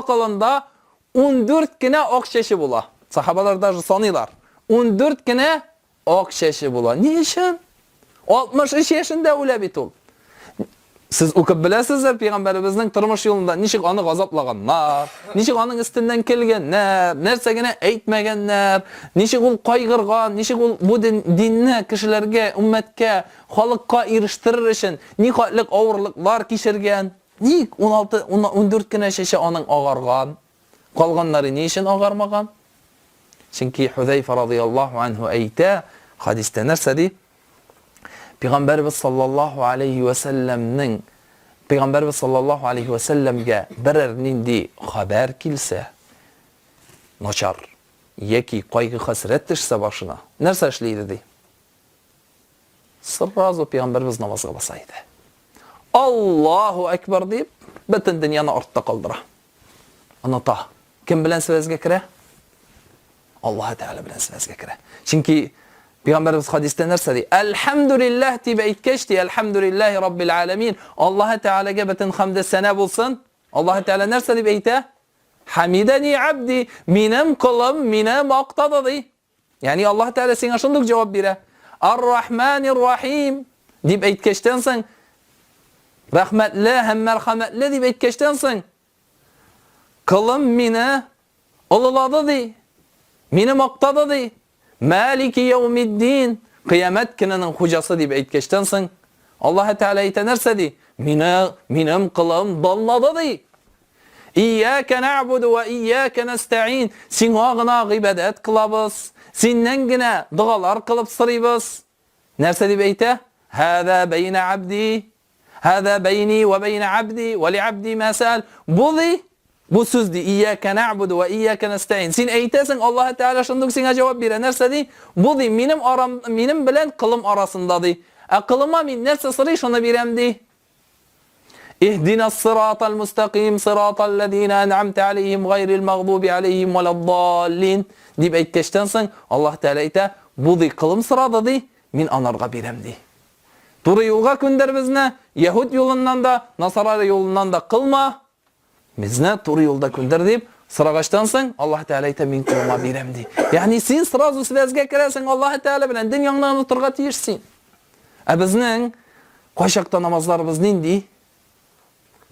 сакалында 14 кенә ак чәче була. Сахабалар даже саныйлар. 14 кенә ак чәче була. Ни өчен? 63 яшендә үлә бит ул. Сез укып беләсездер пәйгамбәребезнең тормыш юлында ничек аны газаплаганнар, ничек аның өстеннән көлгәннәр, нәрсә генә әйтмәгәннәр, ничек ул кайгырган, ничек ул бу динне кешеләргә, өммәткә, халыкка ирештерер өчен нихәтлек авырлыклар кичергән. Ник 16, 14 кенә чәче аның агарган? Калганнары ни өчен агармаган? Чөнки Хузәйфә радыяллаһу анһу әйтә, хадистә нәрсә ди? Пәйгамбәрбез саллаллаһу алейһи вә сәлләмнең Пәйгамбәрбез саллаллаһу алейһи вә сәлләмгә берәр нинди хәбәр килсә, начар яки кайгы-хәсрәт төшсә башына, нәрсә эшли иде ди? Сразу пәйгамбәрбез намазга баса иде. Аллаһу әкбәр дип, бөтен дөньяны артта калдыра. Оныта. Кем белән связьгә керә? Аллаһ Тәгалә белән связьгә керә. Чөнки пәйгамбәрбез хадистә нәрсә ди? Әлхәмдүлилләһ дип әйткәч ди, Әлхәмдүлилләһи раббил аләмин. Аллаһ Тәгаләгә бөтен хәмде сәнә булсын. Аллаһ Тәгалә нәрсә дип әйтә? Хамидани абди, минем колым мине мактады ди. Ягъни Аллаһ Тәгалә сиңа шундук җавап бирә. Ар-Рахманир-Рахим дип әйткәчтән соң, рәхмәтле һәм мәрхәмәтле дип әйткәчтән соң, кылым мине олылады ди, мине мактады ди. Малики яумиддин, кыямәт көненең хуҗасы дип әйткәчтән соң, Аллаһ Тәгалә әйтә нәрсә ди? Мине, минем кылым данлады ди. Ияка нәгъбуду вә ияка нәстәгыйн, Сиңа гына гыйбадәт кылабыз, Синнән генә догалар кылып сорыйбыз. Нәрсә дип әйтә? Һәзә бәйнә абди, һәзә бәйни вә бәйнә абди, вә ли абди мә сәәл. Бу ди, бу сүз ди, ияка нәгъбуду вә ияка нәстәгыйн. Син әйтәсең, Аллаһы Тәгалә шундук сиңа җавап бирә. Нәрсә ди? Бу ди, минем арам, минем белән кылым арасында ди. Ә кылыма мин нәрсә сорый, шуны бирәм ди. Иһдинас сиратал мустаким, сиратал ләзина ән'амтә алейһим гайрил мәгъдуби алейһим вәләддаллин дип әйткәчтән соң, Аллаһ Тәгалә әйтә, бу ди кылым сорады ди, мин анарга бирәм ди. Туры юлга күндер безне, яһүд юлыннан да, насара юлыннан да кылма, безне туры юлда күндер дип сорагачтан соң, Аллаһ Тәгалә әйтә, мин кылыма бирәм ди. Ягъни син сразу связьгә керәсең Аллаһ Тәгалә белән, дөньяңны онытырга тиеш син. Ә безнең кайчакта намазларыбыз нинди?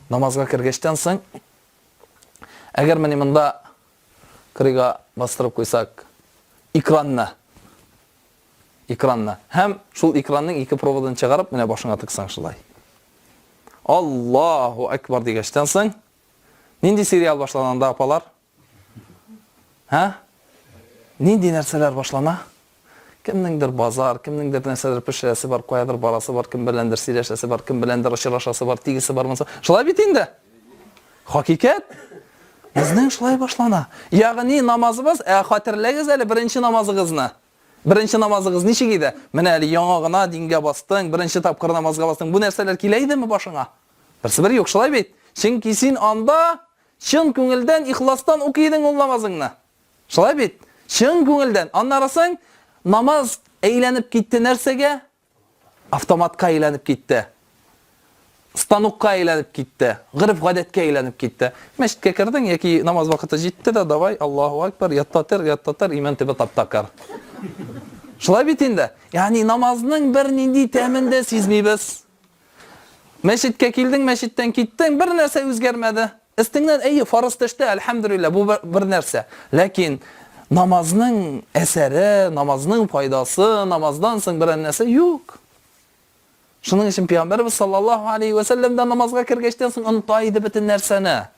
Намазга кергәчтән соң, әгәр менә монда кырыйга бастырып куйсак, экранны, экранны һәм шул экранның ике проводын чыгарып, менә башыңа тыксаң шулай. Аллаһу акбар дигәчтән соң, нинди сериал башлана анда, апалар? Һә? Нинди нәрсәләр башлана? Кемнеңдер базар, кемнеңдер нәрсәдер пешерәсе бар, каядыр барасы бар, кем беләндер сөйләшәсе бар, кем беләндер очрашасы бар, тигесе бар, монысы. Шулай бит инде. Хакыйкать. Безнең шулай башлана. Ягъни намазыбыз, ә хәтерләгез әле беренче намазыгызны. Беренче намазыгыз ничек иде? Менә әле яңа гына дингә бастың, беренче тапкыр намазга бастың. Бу нәрсәләр килә идеме башыңа? Берсе бер юк, шулай бит? Чөнки син анда Чын күңелдән, ихластан укый идең ул намазыңны. Шулай бит? Чын күңелдән. Аннары соң намаз әйләнеп китте нәрсәгә? Автоматка әйләнеп китте. Станокка әйләнеп китте. Гореф-гадәткә әйләнеп китте. Мәчеткә кердең яки намаз вакыты җитте дә, давай, Аллаһу акбар, ятта тер, ятта тер, имән төбе таптакыр. Шулай бит инде. Ягъни намазның бернинди тәмен дә сизмибез. Мәчеткә килдең, мәчеттән киттең, бер нәрсә үзгәрмәде. Өстеңнән, әйе, фарыз төште, әлхәмдүлилләһ, бу бер нәрсә. Ләкин намазның әсәре, намазның файдасы, намаздан соң берәр нәрсә юк. Шуның өчен Пәйгамбәрбез саллаллаһу алейһи вә сәлләм дә намазга кергәчтән соң оныта иде бөтен нәрсәне.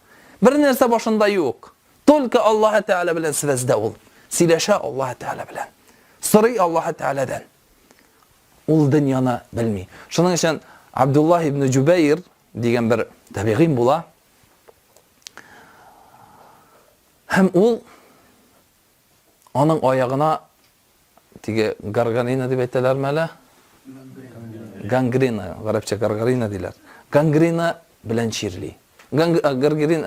Бер нәрсә башында юк. Только Аллаһ Тәгалә белән связьдә ул. Сөйләшә Аллаһ Тәгалә белән. Сорый Аллаһ Тәгаләдән. Ул дөньяны белми. Шуның өчен Абдуллаһ ибн Җубәйр дигән бер табигыйн була. Һәм ул аның аягына теге гаргарина дип әйтәләрме әле? Гангрена, гарәпчә гаргарина диләр. Гангрена белән чирли. Гангрен,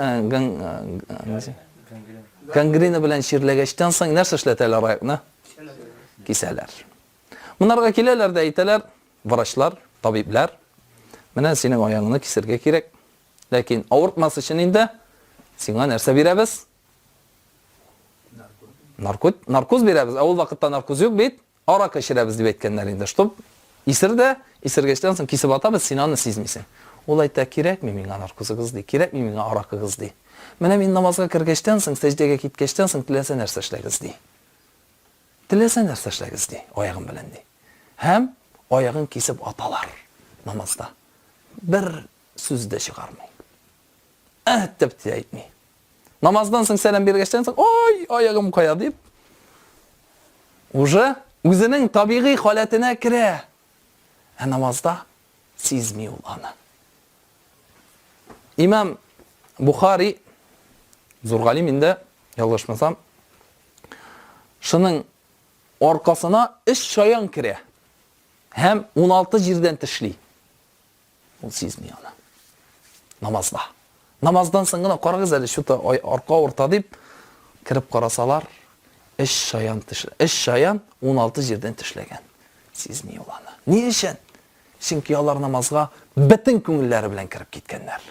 гангрена белән чирләгәчтән соң нәрсә эшләтәләр аякны? Кисәләр. Монарга киләләр дә әйтәләр, врачлар, табибләр, менә синең аягыңны кисергә кирәк. Ләкин авыртмас өчен инде Сиңа нәрсә бирәбез? Наркоз, наркоз бирәбез. Ә ул вакытта наркоз юк бит. Аракы эчерәбез дип әйткәннәр инде. Чтоб исер дә, исергәчтән соң кисеп атабыз, син аны сизмисең. Ул әйтә, кирәкми миңа наркозыгыз ди, кирәкми миңа аракыгыз ди. Менә мин намазга кергәчтән соң, сәҗдәгә киткәчтән соң теләсә нәрсә эшләгез ди. Теләсә нәрсә эшләгез ди, аягым белән ди. Һәм аягын кисеп аталар намазда. Бер сүз дә чыгармый. Әһ дип тә әйтми. Намаздан соң сәлам биргәчтән соң, ой, аягым кая дип, уже үзенең табигый халәтенә керә. Ә намазда сизми ул аны. Имам Бухари, зур галим инде, ялгышмасам, шуның аркасына өч чаян керә һәм 16 җирдән тешли. Ул сизми аны. Намазда. Намаздан соң гына карагыз әле, что-то арка авырта дип кереп карасалар, өч чаян тешлә, өч чаян 16 җирдән тешләгән. Сизми ул аны. Ни өчен? Чөнки алар намазга бөтен күңелләре белән кереп киткәннәр.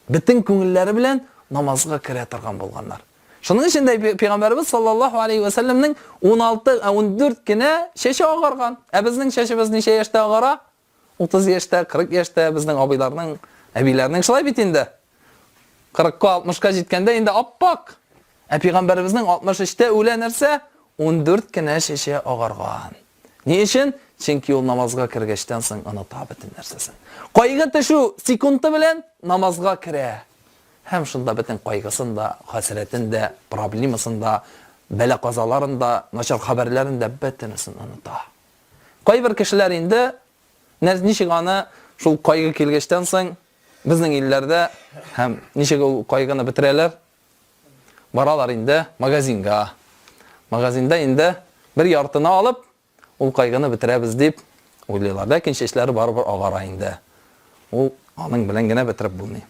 Бөтен күңелләре белән намазга керә торган булганнар. Шуның өчен дә пәйгамбәребез саллаллаһу алейхи ва сәлләмнең 16, 14 кенә чәче агарган. Ә безнең чәчебез ничә яшьтә агара? 30 яшьтә, 40 яшьтә безнең абыйларның, әбиләрнең шулай бит инде. 40-ка, 60-ка җиткәндә инде аппак. Ә пәйгамбәребезнең 63-тә үлә нәрсә? 14 кенә чәче агарган. Ни өчен? Чөнки ул намазга кергәчтән соң оныта бөтен нәрсәсен. Кайгы төшү секунды белән намазга керә. Һәм шунда бөтен кайгысын да, хәсрәтен дә, проблемасын да, бәла-казаларын да, начар хәбәрләрен дә бөтенесен оныта. Кайбер кешеләр инде ничек аны шул кайгы килгәчтән соң безнең илләрдә һәм ничек ул кайгыны бетерәләр? Баралар инде магазинга. Магазинда инде бер яртыны алып, ул кайгыны бетерәбез дип уйлыйлар. Ләкин чәчләре барыбер агара инде. Ул аның белән генә бетереп булмый.